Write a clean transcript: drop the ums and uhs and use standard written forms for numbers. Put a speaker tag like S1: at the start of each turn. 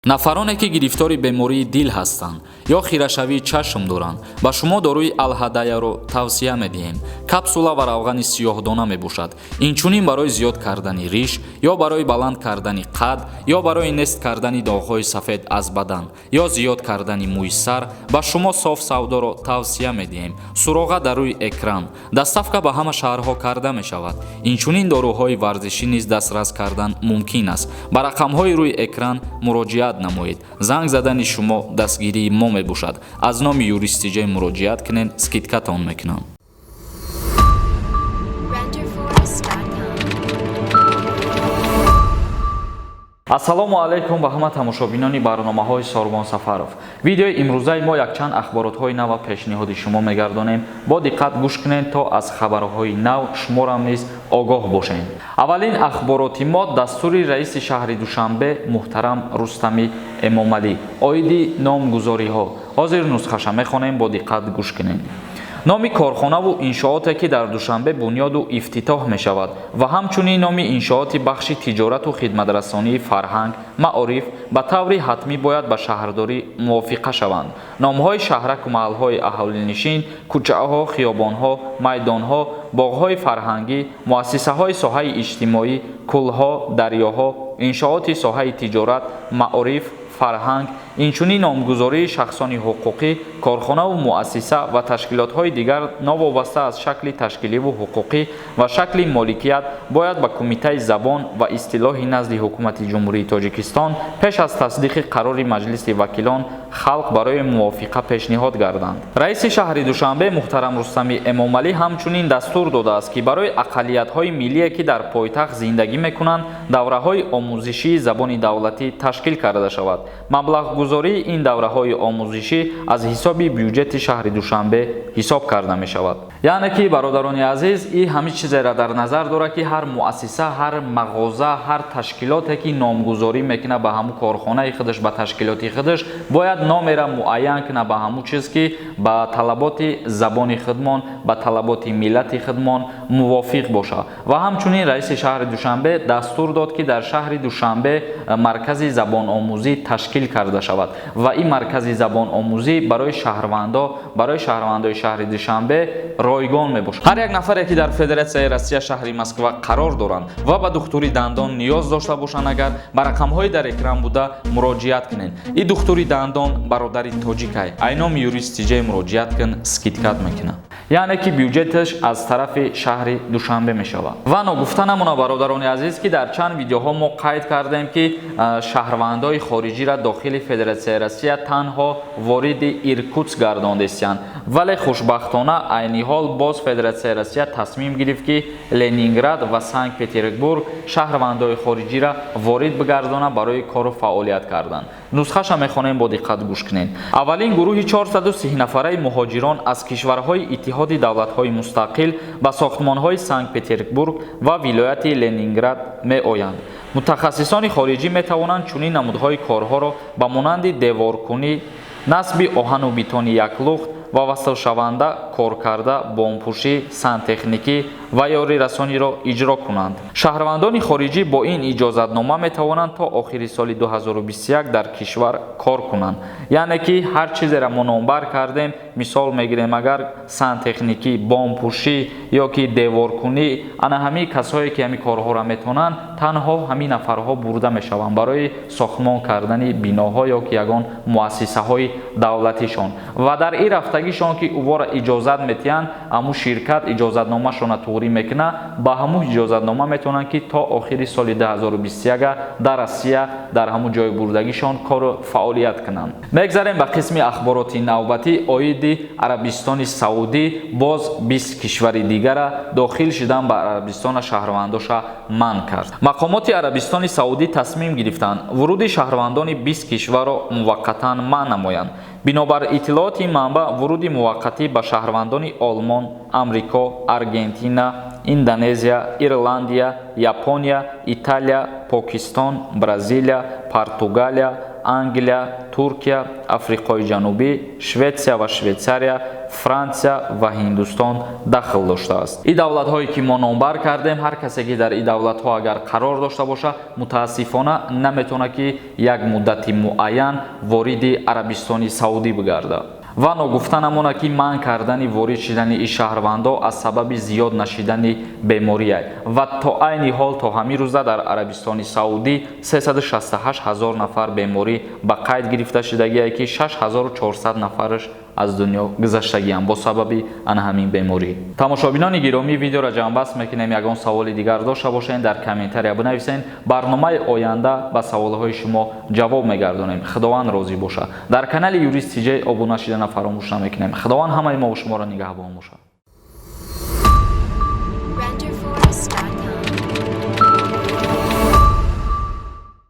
S1: Нафароне, ки гирифтори бемории дил ҳастанд ё хирашавии чашм доранд, ба шумо доруи Алҳадаяро тавсия медиҳем. Капсула ва равғани сиёҳдона мебошад. Инчунин барои зиёд кардани риш ё барои баланд кардани қад ё барои нест кардани доғҳои сафед аз бадан ё зиёд кардани мӯи сар ба шумо Соф Савдоро тавсия медиҳем. Суроға дар рӯи экран. Доставка ба ҳама шаҳрҳо карда мешавад. Инчунин доруҳои варзишӣ низ дастрас кардан мумкин аст. Ба рақамҳои рӯи экран муроҷиат намоед. Занг задани шумо дастгирии мо мебошад. Аз номи Юристиҷе муроҷиат кунед, скидкатон мекунам.
S2: Renderforest.com.
S1: Ассалому алайкум ба ҳама тамошобинони барномаҳои Сорбон Сафаров. Видеои имрӯзаи мо якчанд ахборотҳои нава пешниҳоди шумо мегардонем. Бо диққат гӯш кунед, то аз хабарҳои нав шуморам низ огоҳ бошед. Аввалин ахбороти мо: дастури раиси шаҳри Душанбе муҳтарам Рустами Эмомалӣ оиди номгузориҳо. Ҳозир нусхаша мехонем, бо диққат гӯш кунед. Номи корхонаву иншооте, ки дар Душанбе бунёду ифтитоҳ мешавад, ва ҳамчунин номи иншооти бахши тиҷорату хидматрасонии фарҳанг, маориф ба таври ҳатмӣ бояд ба шаҳрдорӣ мувофиқа шаванд. Номҳои шаҳраку маҳалҳои аҳолинишин, кӯчаҳо, хиёбонҳо, майдонҳо, боғҳои фарҳангӣ, муассисаҳои соҳаи иҷтимоӣ, кӯлҳо, дарёҳо, иншооти соҳаи тиҷорат, маориф, фарҳанг, инчунин номгузории шахсони ҳуқуқӣ, корхонаву муассиса ва ташкилотҳои дигар новобаста аз шакли ташкиливу ҳуқуқӣ ва шакли моликият бояд ба Кумитаи забон ва истилоҳи назди Ҳукумати Ҷумҳурии Тоҷикистон пеш аз тасдиқи қарори Маҷлиси вакилон халқ барои мувофиқа пешниҳод гарданд. Раиси шаҳри Душанбе муҳтарам Рустами Эмомалӣ ҳамчунин дастур додааст, ки барои ақаллиятҳои миллие, ки дар пойтахт зиндагӣ мекунанд, давраҳои омӯзишии забони давлатӣ ташкил карда шавад. Маблағгузории ин давраҳои омӯзишӣ аз ҳисоби бюҷети шаҳри Душанбе ҳисоб карда мешавад. Яъне ки, бародарони азиз, и ҳамин чизеро дар назар дорад, ки ҳар муассиса, ҳар мағоза, ҳар ташкилоте, ки номгузорӣ мекунад ба ҳамун корхонаи худаш, ба ташкилоти худаш, бояд номера муайян кунад ба ҳамун чиз, ки ба талаботи забони худмон, ба талаботи миллати худмон мувофиқ бошад. Ва ҳамчунин раиси шаҳри Душанбе дастур дод, ки дар шаҳри Душанбе маркази забономӯзӣ ташкил карда шавад ва ин маркази забономӯзӣ барои шаҳрвандои шаҳри Душанбе ройгон мебошад. Ҳар як нафаре, ки дар Федератсияи Россия, шаҳри Москва қарор доранд ва ба духтури дандон ниёз дошта бошанд, агар ба рақамҳои дар экран буда муроҷиат кунед. Ин духтури дандон бародари тоҷикай. Ай номи Юрист Тиҷай муроҷиат кун, скидкат мекунад. Яъне ки бюҷеташ аз тарафи шаҳри Душанбе мешавад. Ва ногуфта намона, бародарони азиз, ки дар чанд видеоҳо мо қайд кардем, ки шаҳрвандои хориҷиро дохили Федератсияи Россия танҳо вориди Иркутск гардондестиянд, вале хушбахтона айни ҳол боз Федератсияи Россия тасмим гирифт, ки Ленинград ва Санкт Петербург шаҳрвандои хориҷиро ворид бигардонад барои кору фаъолият кардан. Нусхаша мехонем, бо диққат гӯш кунед. Аввалин гурӯҳи 430 нафараи муҳоҷирон аз кишварҳои Иттиҳоди давлатҳои мустақил ба сохтмонҳои Санкт Петербург ва вилояти Ленинград меоянд. Мутахассисони хориҷӣ метавонанд чунин намудҳои корҳоро ба монанди деворкунӣ, насби оҳану бетони яклухт ва васлшаванда, коркарда, бомпӯшӣ, сантехникӣ ва ёрирасониро иҷро кунанд. Шаҳрвандони хориҷӣ бо ин иҷозатнома метавонанд то охири соли 2021 дар кишвар кор кунанд. Яъне ки ҳар чизеро мо номбар кардем, мисол мегирем, агар сантехникӣ, бомпӯшӣ ё ки деворкунӣ, ана ҳамин касое, ки ҳамин корҳоро метавонанд, танҳо ҳамин нафарҳо бурда мешаванд барои сохтмон кардани биноҳо ё ки ягон муассисаҳои давлатишон. Ва дар ин рафтагишон, ки увора иҷозат метиҳанд, ҳамун ширкат иҷозатномашонро туғрӣ мекунад, ба ҳамун иҷозатнома метавонанд, ки то охири соли 2021 дар Россия дар ҳамун ҷои бурдагишон кору фаъолият кунанд. Мегзарем ба қисми ахбороти навбатӣ оиди Арабистони Саудӣ. Боз 20 кишвари дигара дохил шудан ба Арабистона шаҳрвандоша манъ кард. Мақомоти Арабистони Саудӣ тасмим гирифтанд, вуруди шаҳрвандони 20 кишварро муваққатан манъ намоянд. Бинобар иттилооти манбаъ, вуруди муваққатӣ ба шаҳрвандони Олмон, Амрико, Аргентина, Индонезия, Ирландия, Япония, Италия, Покистон, Бразилия, Португалия, Англия, Туркия, Африқои Ҷанубӣ, Шветсия ва Швейтсария, Франсия ва Ҳиндустон дахл доштааст. Ин давлатҳое ки мо номбар кардем, ҳар касе ки дар ин давлатҳо агар қарор дошта боша, мутаассифона наметавонад ки як муддати муайян вориди Арабистони Саудӣ бигардад. Ва ногуфта намонад, ки манъ кардани ворид шидани ин шаҳрвандо аз сабаби зиёд нашидани бемория ва то айни ҳол, то ҳамин рӯза дар Арабистони Саудӣ 368 ҳазор нафар беморӣ ба қайд гирифта шудагие, ки 6400 нафараш аз дунё гузаштагианд бо сабаби ана ҳамин беморӣ. Тамошобинони гиромӣ, видеоро ҷамъбаст мекунем. Ягон саволи дигар дошта бошед, дар комментария бинависед. Барномаи оянда ба саволҳои шумо ҷавоб мегардонем. Худованд розӣ бошад. Дар канали Юрист Тиҷай обуна шидана фаромӯш намекунем. Худованд ҳамаи мо шуморо нигаҳбон бошад.